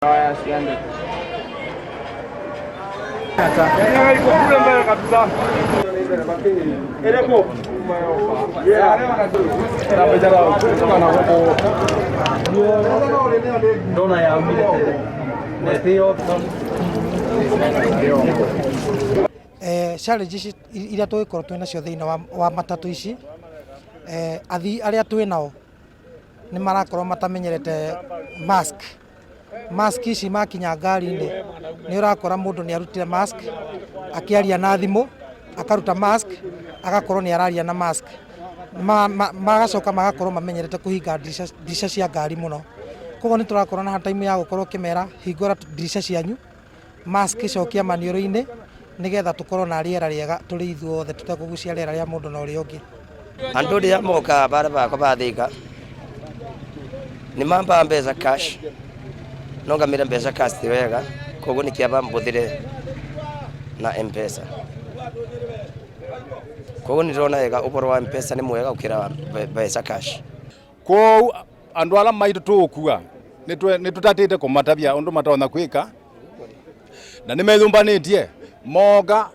Challenge ici iria tũgĩkorwo twĩ nacio thĩinĩ wa matatũ ici, athii arĩa twĩ nao nĩ marakorwo matamenyerete mask. Mask ici makinya ngari-inĩ nĩ ũrakora mũndũ nĩ arutire mask akĩaria na thimũ, akaruta mask agakorwo nĩ araria na mask. Magacoka magakorwo mamenyerete kũhinga ndirica cia ngari mũno. Koguo nĩ tũrakorwo na time ya gũkorwo ũkĩmera hingũra ndirica cianyu, mask cokia maniũrũ-inĩ nĩgetha tũkorwo na rĩera rĩega tũrĩ ithuothe tũtekũgucia rĩera rĩa mũndũ na ũrĩa ũngĩ. Andu rĩrĩa mokaga bara bakwa ba Thika nĩ mambaga mbeca cash no ngamĩra mbeca cash ti wega koguo nĩ kĩaba mbũthĩre na Mpesa. Koguo nĩ ndĩrona wega ũhoro wa Mpesa nĩ mwega gũkĩra mbeca cash. Kwoou andũ ala maitũ tũũkua nĩ tũtatĩte kũmatavia ũndũ matonya kwĩka na nĩ meyũmbanĩtie moka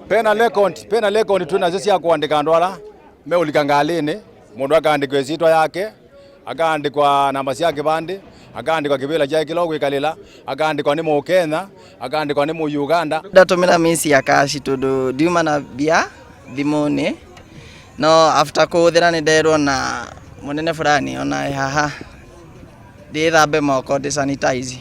pena record, pena record twĩ nacio cia kũandĩka andũ ala meũlika ngalĩ-inĩ. Mũndũ akaandĩkwa ĩsyĩtwa yake, akaandĩkwa namba cia kĩbandĩ, akaandĩkwa kĩvĩla kyake kĩla ũgwĩkalĩla, akaandĩkwa nĩ Mũkenya, akaandĩkwa nĩ Mũyuganda. Ndatũmĩra means ya cash tondũ ndiuma na mbia thimũ-inĩ, no after kũhũthĩra nĩ nderwo na mũnene fulani ona haha ndĩthambe moko ndĩ sanitize.